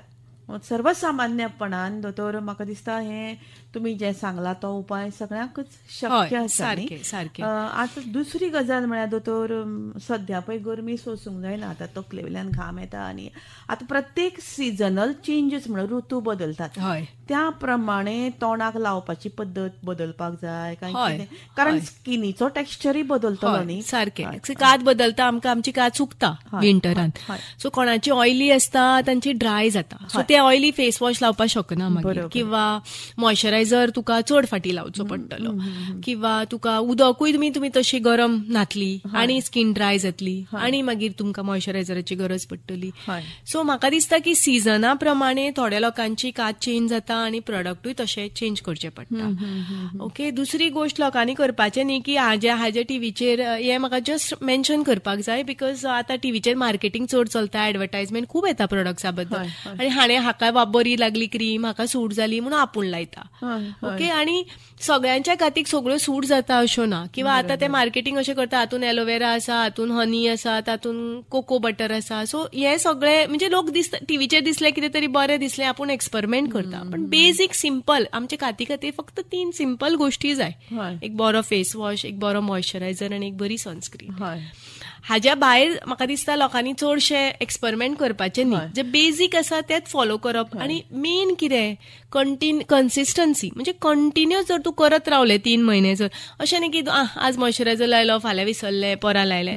सर्वसामान्यपणान दोतोर म्हाका दिसता हें तुमी जें सांगला तो उपाय सगळ्यांकूच शक्य आसा. सारकें. आतां दुसरी गजाल म्हळ्यार दोतोर, सद्या पळय गरमी सोसूंक जायना, आतां तकले वयल्यान घाम येता आनी आतां प्रत्येक सिजनल चेंजीस म्हणून ऋतू बदलतात, त्या प्रमाणे तोंडाक लावपाची पद्दत बदलपाक जाय काय, कारण स्किनीचो टेक्स्चरय बदलतलो न्ही. सारकें. कात बदलता, आमकां आमची कात सुकता विंटरान, सो कोणाची ऑयली आसता तांची ड्राय जाता, सो ते ऑयली फेस वॉश लावपाक शकना मागीर, किंवा मॉइश्चरायझर तुका चड फाटी लावचो पडटलो, किंवा तुका उदकूय तुमी तशी गरम न्हातली आनी स्कीन ड्राय जातली आनी मागीर तुमकां मॉइश्चरायझराची गरज पडटली. सो म्हाका दिसता की सिजना प्रमाणे थोड्या लोकांची कात चेंज जाता आनी प्रोडक्टूय तशें चेंज करचें पडटा. ओके. दुसरी गोश्ट लोकांनी करपाचें न्ही की हाजे टीव्हीचेर हें म्हाका जस्ट मेन्शन करपाक जाय, because आतां टीव्हीचेर मार्केटिंग चड चलता, एडवर्टायजमेंट खूब येता प्रोडक्ट्सा बद्दल, आनी हाणें हाका बरी लागली क्रीम, हाका सूट जाली म्हणून आपूण लायता. ओके. आनी सगळ्यांच्या कातीक सगळ्यो सूट जाता अश्यो ना, किंवा आतां ते मार्केटिंग अशें करता, हातून एलोवेरा आसा, हातून हनी आसा, तातून कोको बटर आसा, सो हे सगळे म्हणजे लोक दिसता टीव्हीचेर दिसले कितें तरी बरें दिसलें आपूण एक्सपेरिमेंट करता, पण बेजीक सिंपल आमच्या काती खातीर फक्त 3 सिंपल गोष्टी जाय, एक बरो फेस वॉश, एक बरो मॉइश्चरायझर आनी एक बरी सनस्क्रीन. हाज्या भायर म्हाका दिसता लोकांनी चडशे एक्सपेरिमेंट करपाचे न्ही, जे बेजीक आसा तेच फॉलो करप. आनी मेन कितें कन्सिस्टन्सी, म्हणजे कंटिन्यूस जर तूं करत रावले 3 म्हयने, जर अशें न्ही की आज मॉइश्चरायझर लायलो फाल्यां विसरले परां लायले,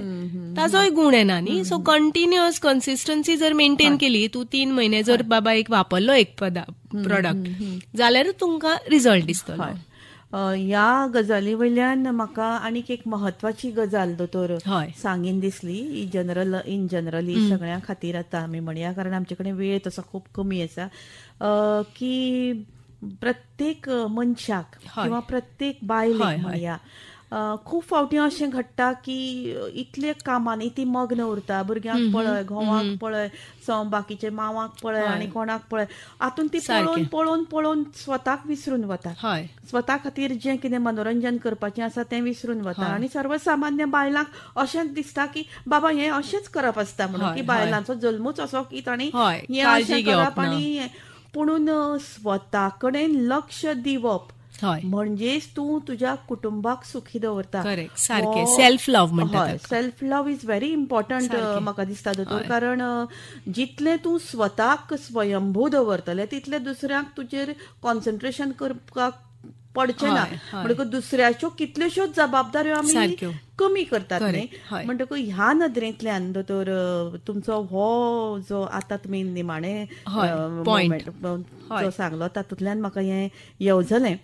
ताजोय गूण येना न्ही. सो कंटिन्युअस कन्सिस्टन्सी जर मेंटेन केली तूं 3 म्हयने जर बाबा एक वापरलो एक प्रोडक्ट जाल्यार तुमकां रिजल्ट दिसतलो. ह्या गजाली वयल्यान म्हाका आनीक एक म्हत्वाची गजाल दोतोर सांगीन दिसली, जनरल इन जनरली सगळ्यां खातीर आतां आमी म्हणया, कारण आमचे कडेन वेळ तसो खूब कमी आसा, की प्रत्येक मनशाक किंवा प्रत्येक बायलेक म्हणया खूब फावटी अशें घडटा की इतले कामांनी ती मग्न उरता, भुरग्यांक पळय, घोवाक पळय, बाकीचे मावाक पळय आनी कोणाक पळय, हातून ती पळोवन पळोवन पळोवन स्वताक विसरून वता, स्वता खातीर जें कितें मनोरंजन करपाचें आसा तें विसरून वता. आनी सर्वसामान्य बायलांक अशेंच दिसता की बाबा हें अशेंच करप आसता म्हणून, की बायलांचो जल्मूच असो की तांणी हें अशें करप, आनी पुणून स्वता कडेन लक्ष दिवप म्हणजेच तूं तुज्या कुटुंबाक सुखी दवरता. सारकें. सेल्फ लव्ह म्हणटा. Self love is very important म्हाका दिसता दोतोर, कारण जितलें तूं स्वताक स्वयंभू दवरतलें तितलें दुसऱ्यांक तुजेर कॉन्सन्ट्रेशन करपाक पडचें ना, म्हणटकच दुसऱ्याच्यो कितल्योश्योच जबाबदाऱ्यो आमी कमी करतात न्ही. म्हणटकच ह्या नदरेंतल्यान दोतोर तुमचो हो जो आतां तुमी निमाणे जो सांगलो तातूंतल्यान म्हाका हें येवजलें.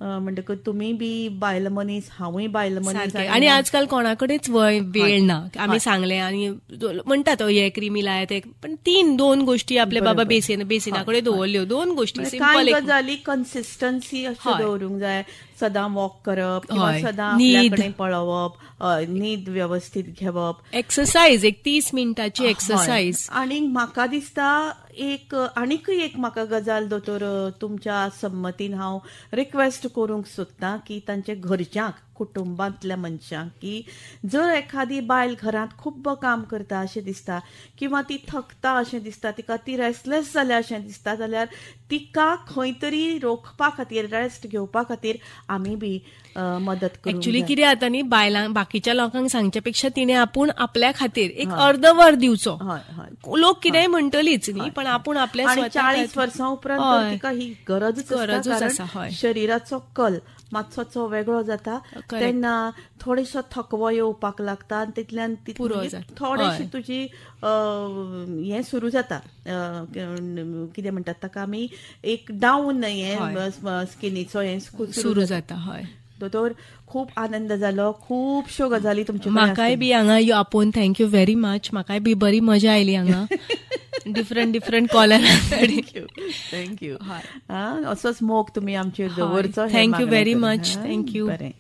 म्हणटकच तुमी बी बायल मनीस, हांवूय बायल मनीस, आनी आजकाल कोणाकडेच वेळ ना. आमी सांगलें आनी म्हणटात हे क्रिमी लाय ते, पण 3-2 गोष्टी आपल्या बाबा बेसिना कडेन दवरल्यो, 2 गोष्टी कांय गजाली कन्सिस्टन्सी अश्यो दवरूंक जाय, सदां वॉक करप किंवा सदां आपल्या कडेन पळोवप, न्हीद व्यवस्थीत घेवप, एक्सरसाइज एक 30 मिनटाची एक्सरसाइज. आनी म्हाका दिसता एक आनीकय एक म्हाका गजाल दोतोर तुमच्या संमतीन हांव रिक्वेस्ट करूंक सोदतां की तांच्या घरच्यांक, कुटुंबांतल्या मनशांक, की जर एखादी बायल घरांत खूब्ब काम करता अशें दिसता किंवा ती थकता अशें दिसता, तिका ती रेस्टलेस जाल्या अशें दिसता, जाल्यार तिका खंय तरी रोखपा खातीर, रेस्ट घेवपा खातीर आमी बी मदत करूंक. एक्चुअली कितें जाता न्ही, बायलांक बाकीच्या लोकांक सांगच्या पेक्षा तिणें आपूण आपल्या खातीर एक अर्द वर दिवचो. लोक कितेंय म्हणटलीच न्ही, पण आपूण आपल्या 40 वर्सां उपरांत तिका ही गरजूच आसा. शरिराचो कल मातसो वेगळो जाता तेन्ना थोडेसो थकवो येवपाक लागता आनी तितल्यान थोडेशी तुजी हें सुरू जाता, कितें म्हणटात ताका आमी, एक डावन हें स्किनीचो हें सुरू जाता. हय दोतोर, खूब आनंद जालो, खूबश्यो गजाली तुमच्यो. म्हाकाय बी हांगा आपोवन thank you very much, म्हाकाय बी बरी मजा आयली हांगा different different caller. Thank you, thank you. असोच मोग तुमी आमचेर दवरचो. Thank you very much, thank you. बरें.